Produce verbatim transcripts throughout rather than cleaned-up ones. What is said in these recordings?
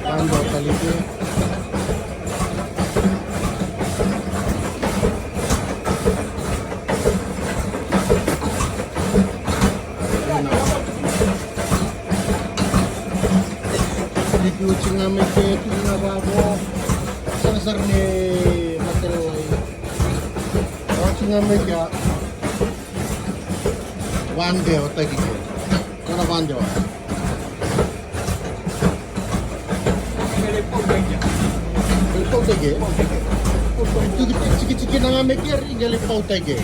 Ando talite. Tiki oti ga mai ke, tiki ga vavo. Sarasara ni vatelai. Oti ga mai ke. Vande o taki ke. Kona vande o. Qai lai pau tai ke. Qai lai pau tai ke. Tiki, tiki, tiki na ga mai ke, qai lai pau tai ke.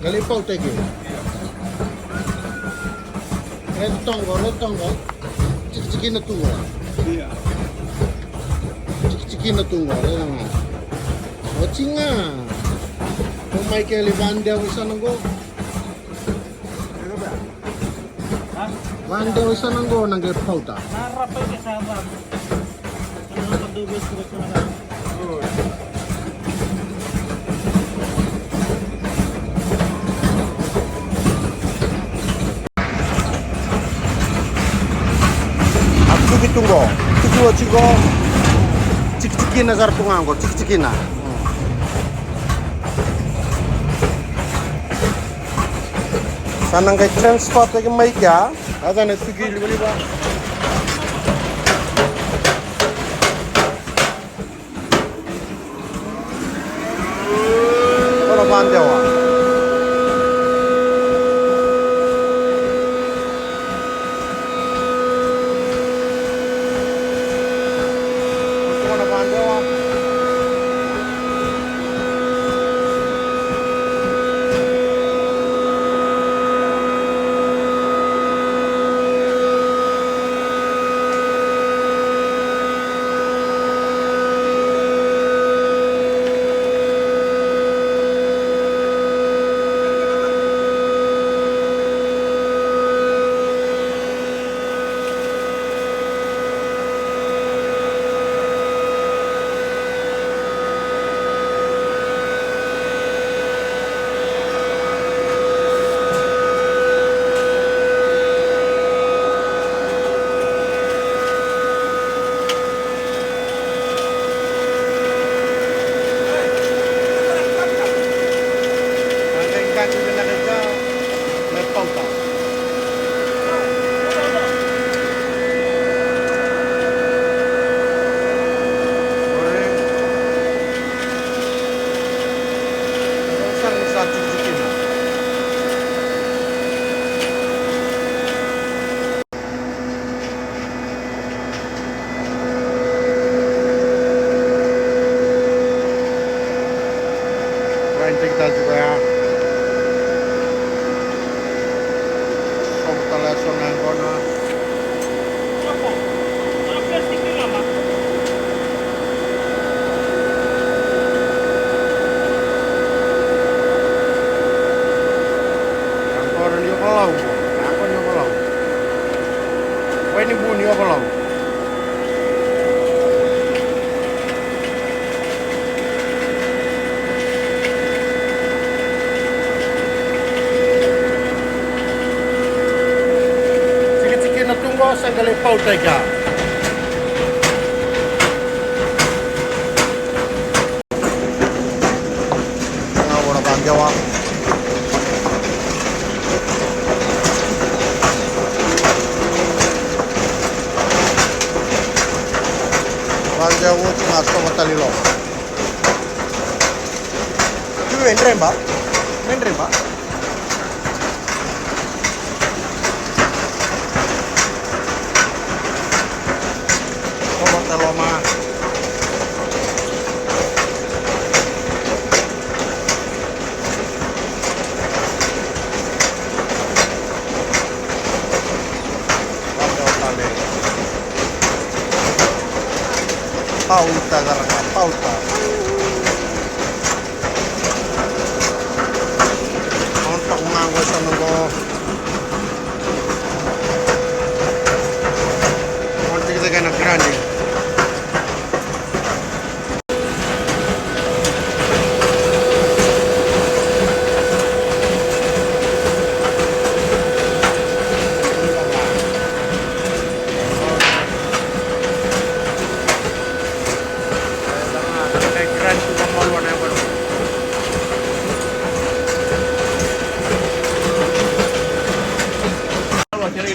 Qai lai pau tai ke. Reta toqo, reta toqo. Tiki, tiki na tu qo. Tiki, tiki na tu qo, reta ga. Oti ga. Ko mai ke lai vande o i sana qo. Vande o i sana qo na qai pauta. A tuki tu qo, tuki oti qo. Tikitikina sara tu ga qo, tikitikina. Sa na qai transfer taki mai kea. A sa na tuki livaliva. Ora vandewa. Ora vandewa. Rai teki tale tiko ya. Sobu tale eso na yaqona. Yaqona ni Ovalau. Yaqona ni Ovalau. Wai ni bu ni Ovalau. Tikitiki na tu qo sa qai lai pau tiko. Ga vora vaqewa. Vaqewa oti ga sova tale i loma. Tu e dreba. Me dreba. Sova tale i loma. Vaqewa tale. Pauta, caraga, pauta. Au na toka ga qo e sa na qo. Au na tikitiki na grande.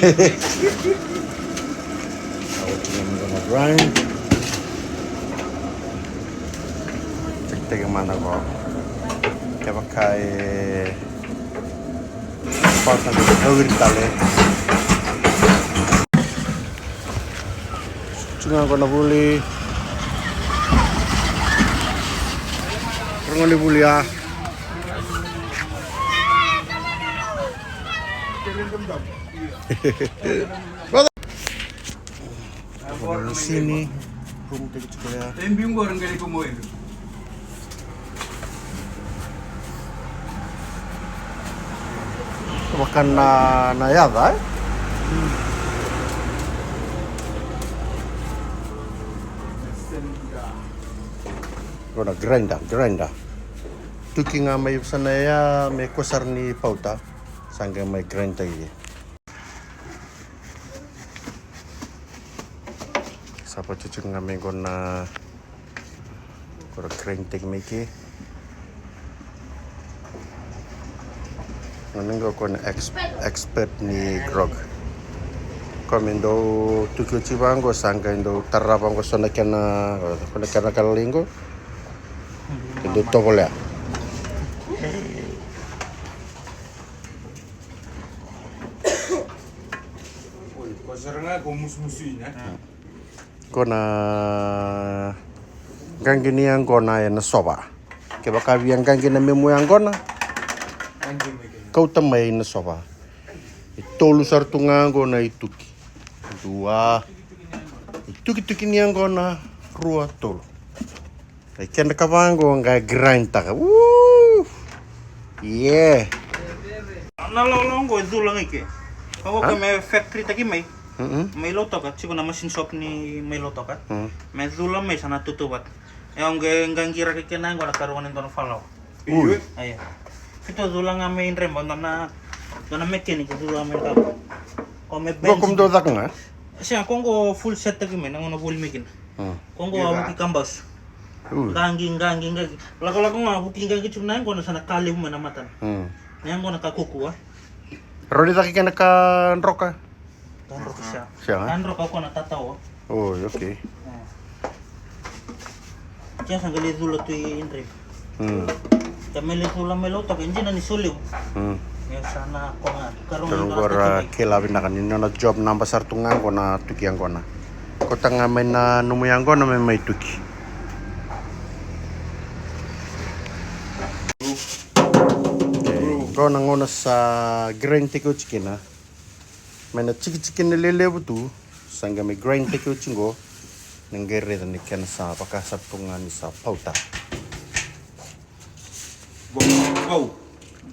Au tiko na grind. Check tiko mada qo. Kevaka e pasa na kauri tale. Tiko ga qo na vuli. Rogo ni vuli a. Sini. Pum tiko tiko ya. Vaka na, na yaca, e? Qo na grinder, grinder. Tuki ga mai vasa na ya me kua sara ni pauta. Sa qai mai grind taki. Sa vatutu ga mai qo na, qo na grind taki mai ke. Gone qo ko na ex-, expert ni grog. Ko me dau tuki oti vaqo sa qai dau tarava qo so na kena, ko na kena ka lalai qo. Dau tovolea. Ko sara ga ko musumusu ina. Ko na qaqi ni yaqona ena sova. Kevaka via qaqi na memu yaqona, kauta mai na sova. E tolu sara tu ga qo na ituki. Dua. Itukituki ni yaqona, rua, tolu. E keda ka vaqo ga grind taka. Woo! Yeah. Na lolo qo e cula ga i ke. Qo ke me factory taki mai. Mm-mm. Mai Lautoka, tiko na machine shop ni mai Lautoka. Mm. Me cula mai sa na tutu vata. E au qe qaqiraka i ke na yaqona ka rua ni dua na falawa. Ui. Aya. Keitou cula ga mai Dreba, dua na, dua na mechanic cula mai Dreba. Ko me bench. Ko me dau caka ga? Sega, ko qo full set taki mai, na gauna voli mai kina. Hmm. Ko qo a vuki kabasu. Ui. Qaqi, qaqi, qaqi. Lakolako ga vuki qaqi tiko na yaqona sa na ka levu mai na matana. Hmm. Na yaqona ka kuku, a. Rawa ni caka kina ka droka? Ka droka sega. Sega, e? Ka droka ko na tatau. Oi, okay. Tia sa qai lai cula tu i Dreba. Hmm. Tia mai lai cula mai Lautoka, e dina ni solevu. Hmm. Ia sa na ko ga. Karua ni dua na kila vinaka ni nona job naba sara tu ga qo na tuki yaqona. Kauta ga mai na nomu yaqona me mai tuki. Qo na gauna sa grind tiko oti kina. Mai na tikitiki na lelevu tu, sa qai mai grind taki oti qo, na qai raica ni kena sa vaka sa tu ga ni sa pauta. Bau, bau.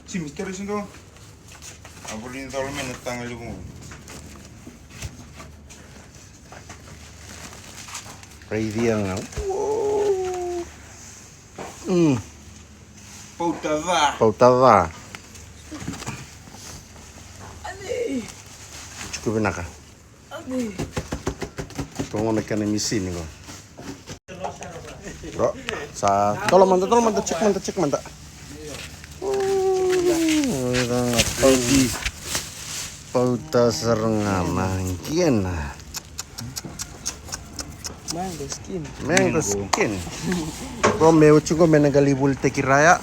Si, mister Singo. A voli ni colo mai na taga levu. Raicia ga. Uou. Mm. Pauta ca. Pauta ca. Tiko vinaka. Ko gona kena misini qo. Qo. Sa dola mada, dola mada, check mada, check mada. Pauta, pauta sara ga na qina. Mango skin. Mango skin. Ko me oti qo me na qai lai volitaki raya.